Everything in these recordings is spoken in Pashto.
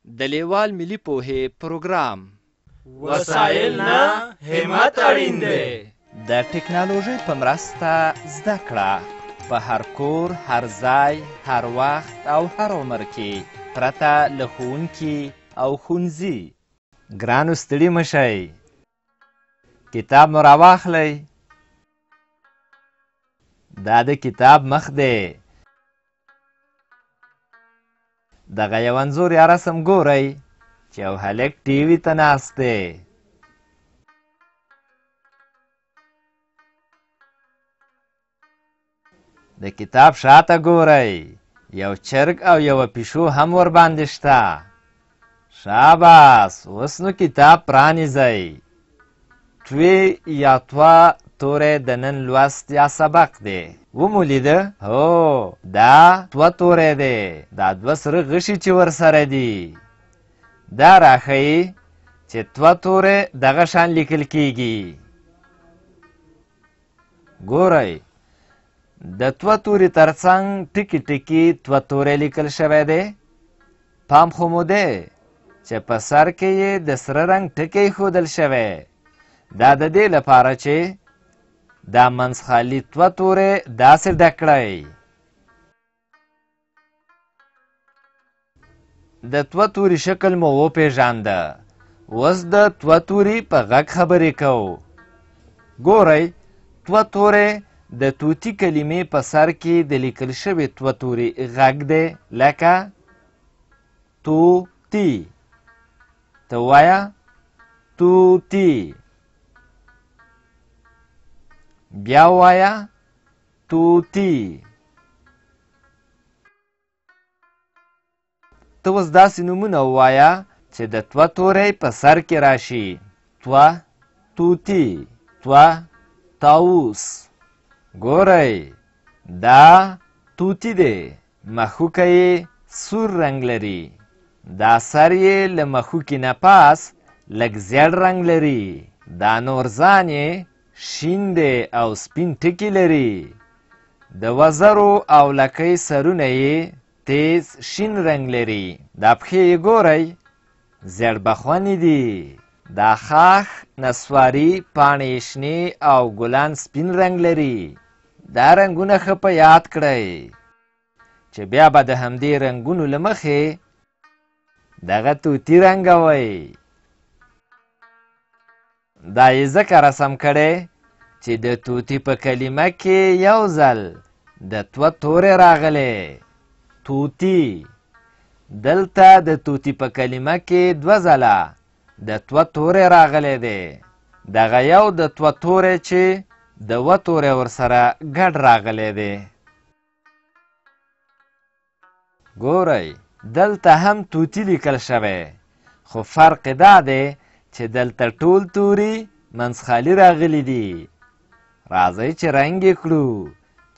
د لیوال ملي پوهې پروګرام. وسایل نه، همت اړین دی. د ټکنالوژۍ په مرسته زده کړه په هر کور، هر ځای، هر وخت او هر عمر کې، پرته له ښوونکي او ښوونځي. ګرانو ستړي مه شئ، کتاب مو راواخلئ. دا د کتاب مخ دی. دغه یو انځور یا رسم ګورئ چې یو هلک ټي وي ته ناست دی. د کتاب شاته ګورئ، یو چرګ او یوه پیشو هم ورباندې شته. شاباس، اوس نو کتاب پرانیزئ. توی یا توا توری د نن لوست یا سبق دی. ومو لیده؟ هو، دا توه توری دی. دا دوه سره غشي چې ورسره دي، دا راښیي چې توه توری دغه شان لیکل کیږي. ګورئ، د توه توري ترڅنګ ټکي ټکي توه توری لیکل شوی دی. پام خو مو دی چې په سر کې یې د سره رنګ ټکی ښودل شوی. دا د دې لپاره چې دا منځ خالي توه توری داسې ډک کړئ. د توه توري شکل مو وپېژانده. اوس د توه توري په غږ خبرې کوو. ګورئ، توه توری د توتي کلمې په سر کې د لیکل شوې توه توري غږ دی، لکه تو تی. ته وایه توتی، بیا وایه توتی. ته اوس داسې نومونه ووایه چې د توه توری په سر کې راشي. توه توتی، توه طاووس. ګورئ، دا توتی دی. مښوکه یې سور رنګ لري. دا سر یې له مښوکې نه پاس لږ زیړ رنګ لري. دا نور ځان یې شین دی او سپین ټکي لري. د وزرو او لکۍ سرونه یې تیز شین رنګ لري. دا پښې یې ګورئ، زیړ بخونې دي. دا خاښ نسواري پاڼې یې شنې او ګلان سپین رنګ لري. دا رنګونه ښه په یاد کړئ چې بیا به د همدې رنګونو له مخې دغه طوطي رنګوئ. دا یې ځکه رسم کړی چې د طوطي په کلمه کې یو ځل د توه توری راغلی، طوطي. دلته د طوطي په کلمه کې دوه ځله د توه توری راغلی دی. دغه یو د توه توری چې د و توری ورسره ګډ راغلی دی. ګورئ، دلته هم طوطي لیکل شوی، خو فرق دا دی چې دلته ټول توري منځ خالي راغلي دي. راځئ چې رنګ یې کړو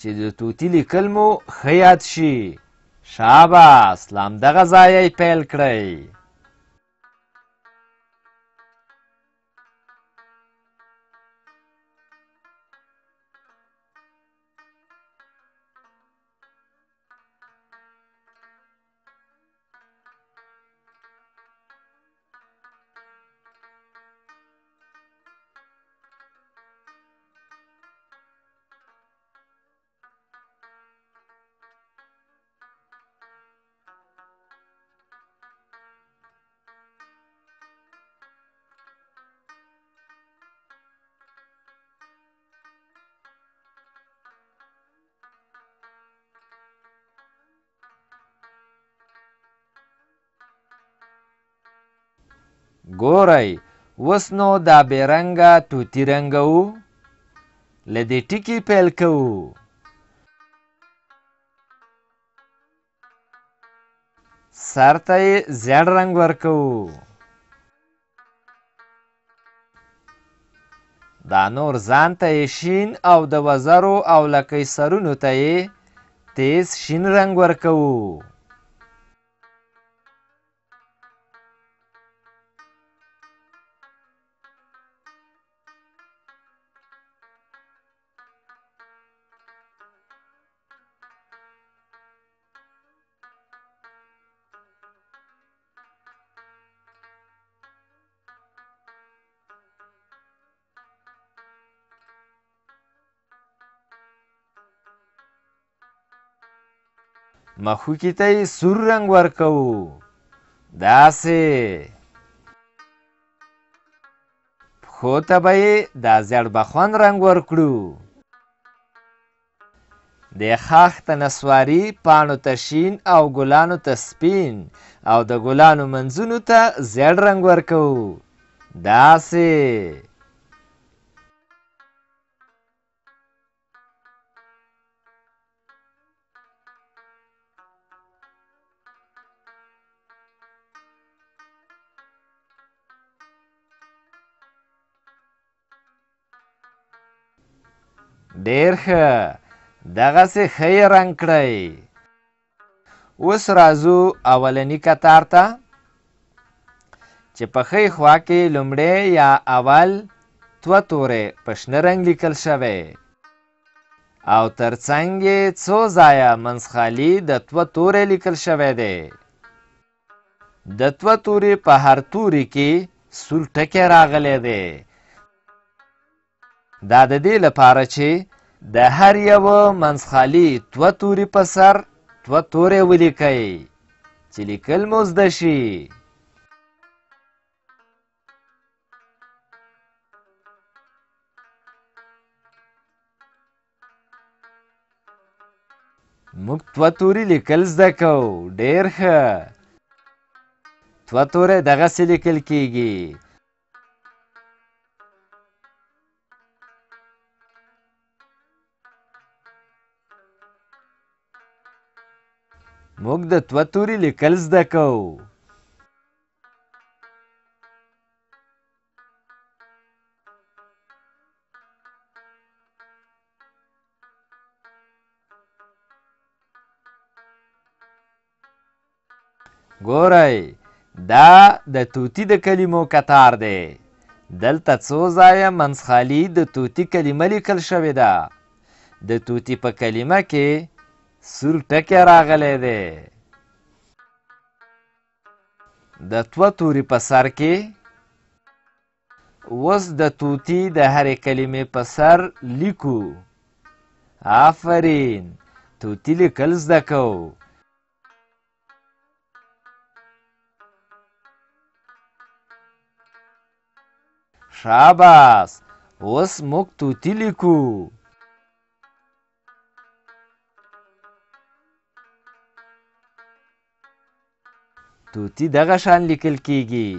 چې د طوطي لیکل مو ښه یاد شي. شاباس، له همدغه ځایه یې پیل کړئ. ګورئ، اوس نو دا بې رنګه طوطي رنګوو. له دې ټکي پیل کوو. سر ته یې زیړ رنګ ورکوو. دا نور ځان ته یې شین او د وزرو او لکۍ سرونو ته یې تیز شین رنګ ورکوو. مخوکي ته یې سور رنګ ورکوو، داسې. پښو ته به یې دا زیړ بخون رنګ ورکړو. د ښاخ ته نسواري، پاڼو ته شین او ګلانو ته سپین او د ګلانو منځونو ته زیړ رنګ ورکوو، داسې. ډېر ښه، دغسې ښه یې رنګ کړئ. اوس راځو اولني کتار ته چې په ښۍ خوا کې لومړی یا اول توه توری په شنه رنګ لیکل شوی او تر څنګ یې څو ځایه منځ خالي د توه توری لیکل شوی دی. د توه توري په هر توري کې سور ټکی راغلی دی. دا د دې لپاره چې د هر یوه منځ خالي توه توري په سر توه توری ولیکئ چې لیکل مو زده شي. موږ توه توري لیکل زده کوو. ډېر ښه، توه توری دغسې لیکل کیږي. موږ د توه توري لیکل زده کوو. ګورئ، دا د طوطي د کلمو کتار دی. دلته څو ځایه منځ خالي د طوطي کلمه لیکل شوې ده. د طوطي په کلمه کې سور ټکی راغلی دی. د توه توري په سر کې اوس د طوطي د هرې کلمې په سر لیکو. آفرین، طوطي لیکل زده کوو. شاباس، اوس موږ طوطي لیکو. طوطي دغه شان لیکل کیږي.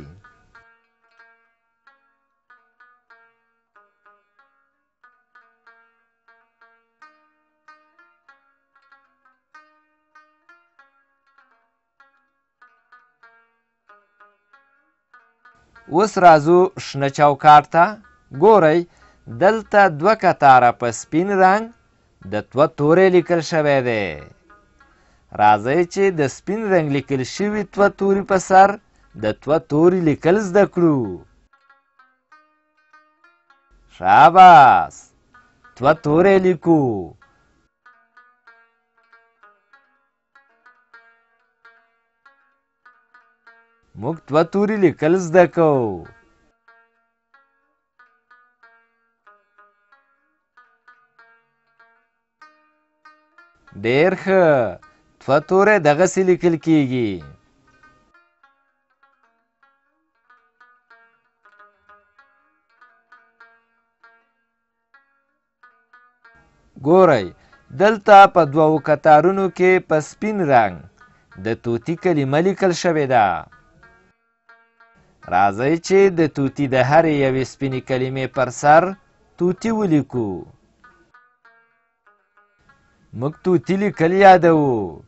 اوس راځو شنه چوکاټ ته. ګورئ، دلته دوه کتاره په سپین رنګ د توه توری لیکل شوی دی. راځئ چې د سپین رنګ لیکل شوي توه توري په سر د توه توري لیکل زده کړو. شاباس، توه توری لیکو. موږ توه توري لیکل زده کوو. ډېر ښه، توه توری دغسې لیکل کیږي. ګورئ، دلته په دوو کتارونو کې په سپین رنګ د طوطي کلمه لیکل شوې ده. راځئ چې د طوطي د هرې یوې سپینې کلمې پر سر طوطي ولیکو. موږ طوطي لیکل یادوو.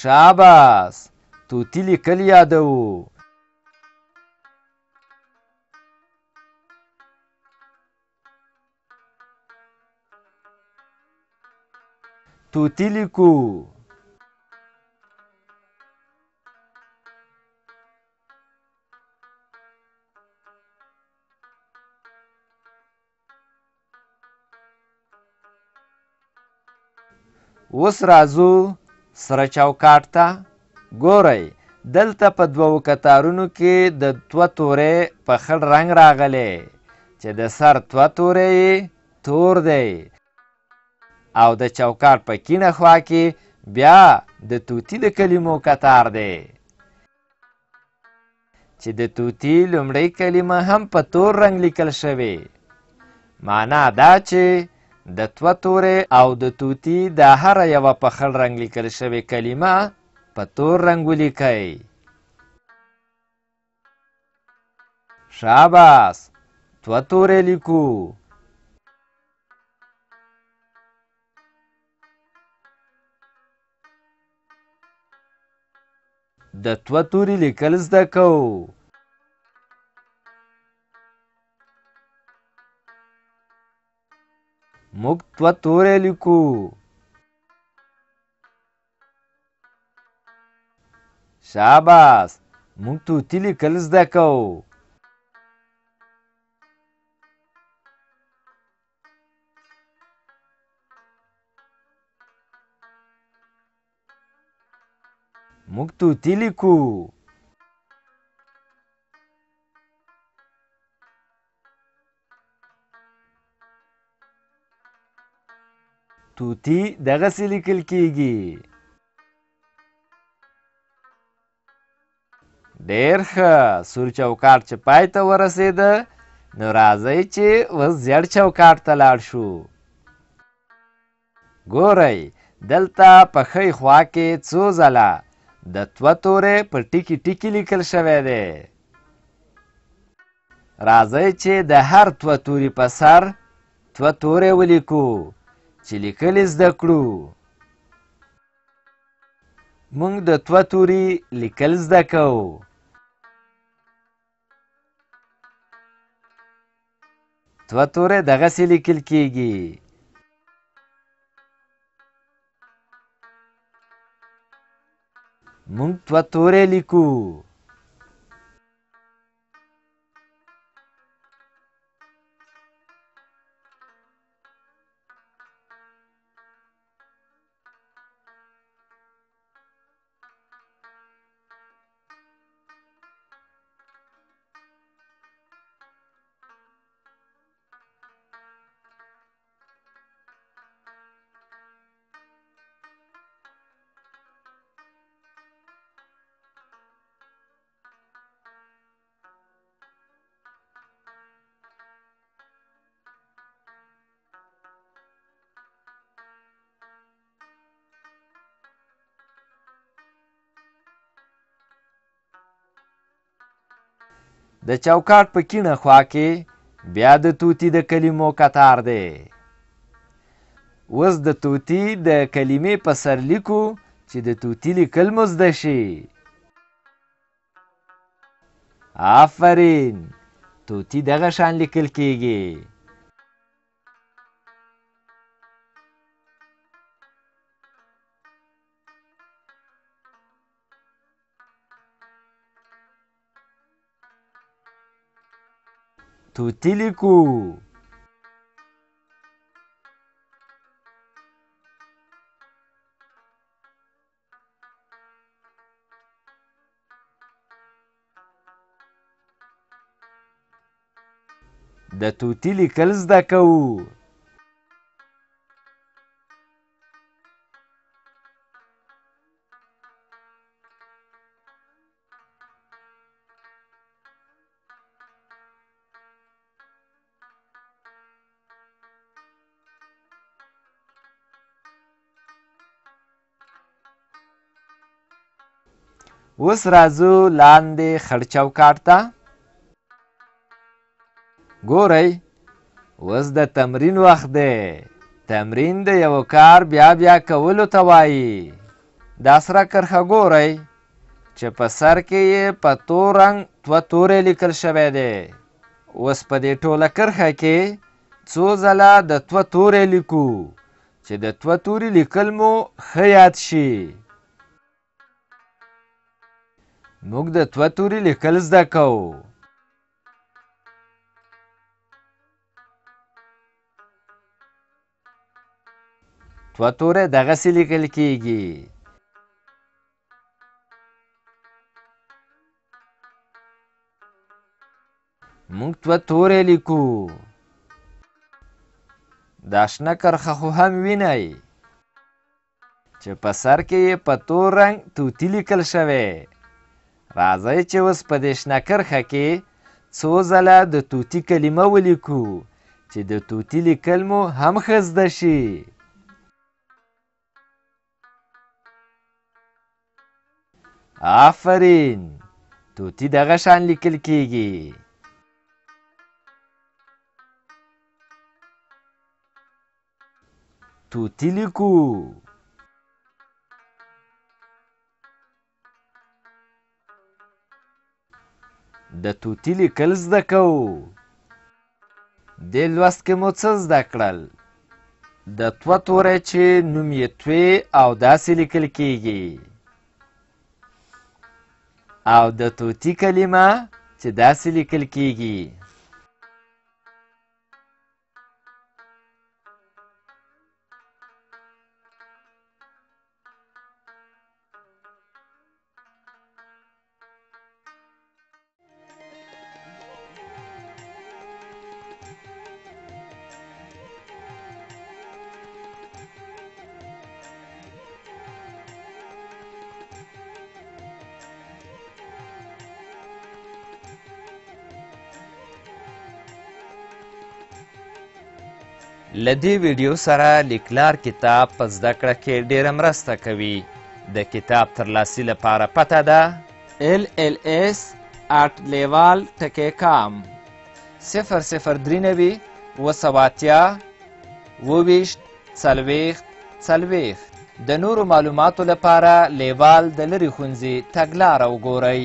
شاباس، طوطي لیکل یادوو. طوطي لیکو. اوس راځو سره چوکاټ ته. ګورئ، دلته په دوو کتارونو کې د توه تورې په خړ رنګ راغلی چې د سر توه تورې یې تور دی او د چوکاټ په کیڼه خوا کې بیا د طوطي د کلمو کتار دی چې د طوطي لومړۍ کلمه هم په تور رنګ لیکل شوې. معنا دا چې د توه تورې او د طوطي د هره یوه په خړ رنګ لیکل شوې کلمه په تور رنګ ولیکئ. شاباس، توه تورې لیکو. د توه توري لیکل زده کوو. موږ توه تورې لیکو. شاباس، موږ طوطي لیکل زده کوو. موږ طوطي لیکو. طوطي دغسې لیکل کیږي. ډېر ښه. سور چوکاټ چې پای ته ورسېده نو راځئ چې اوس زیړ چوکاټ ته لاړ شو. ګورئ، دلته په ښۍ خوا کې څو ځله د توه تورې په ټکي ټکي لیکل شوی دی. راځئ چې د هر توه توري په سر توه تورې ولیکو چې لیکل یې زده کړو. موږ د توه توري لیکل زده کوو. توه تورې دغسې لیکل کیږي. موږ توه تورې لیکو. د چوکاټ په کیڼه خوا کې بیا د طوطي د کلمو کتار دی. اوس د طوطي د کلمې په سر لیکو چې د طوطي لیکل مو زده شي. آفرین، طوطي دغه شان لیکل کیږي. طوطي لیکو. د طوطي لیکل زده کوو. اوس راځو لاندې خړ چوکاټ ته. ګورئ، اوس د تمرین وخت دی. تمرین د یو کار بیا بیا کولو ته وایي. دا سره کرښه ګورئ چې په سر کې یې په تور رنګ دوه تورې لیکل شوی دی. اوس په دې ټوله کرښه کې څو ځله د دوه تورې لیکو چې د دوه توري لیکل مو ښه یاد شي. موږ د دوه توري لیکل زده کوو. دوه تورې دغسې لیکل کیږي. موږ توه توری لیکو. دا شنه کرښه خو هم وینئ چې په سر کې یې په تور رنګ طوطي لیکل شوی. راځئ چې اوس په دې شنه کرښه کې څو ځله د طوطي کلمه ولیکو چې د طوطي لیکل مو هم ښه زده شي. آفرین، طوطي دغه شان لیکل کیږي. طوطي لیکو. د طوطي لیکل زده کوو. دې لوست کې مو څه زده کړل؟ د توه توری چې نوم یې توی او داسې لیکل کیږي، او د طوطي کلمه چې داسې لیکل کیږي. له دې ویډیو سره لیکلار کتاب په زده کړه کې ډېره مرسته کوي. د کتاب ترلاسي لپاره پته ده lls@leval.com 0093 780 27 40 40. د نورو معلوماتو لپاره لیوال د لرې ښوونځي تګلاره وګورئ.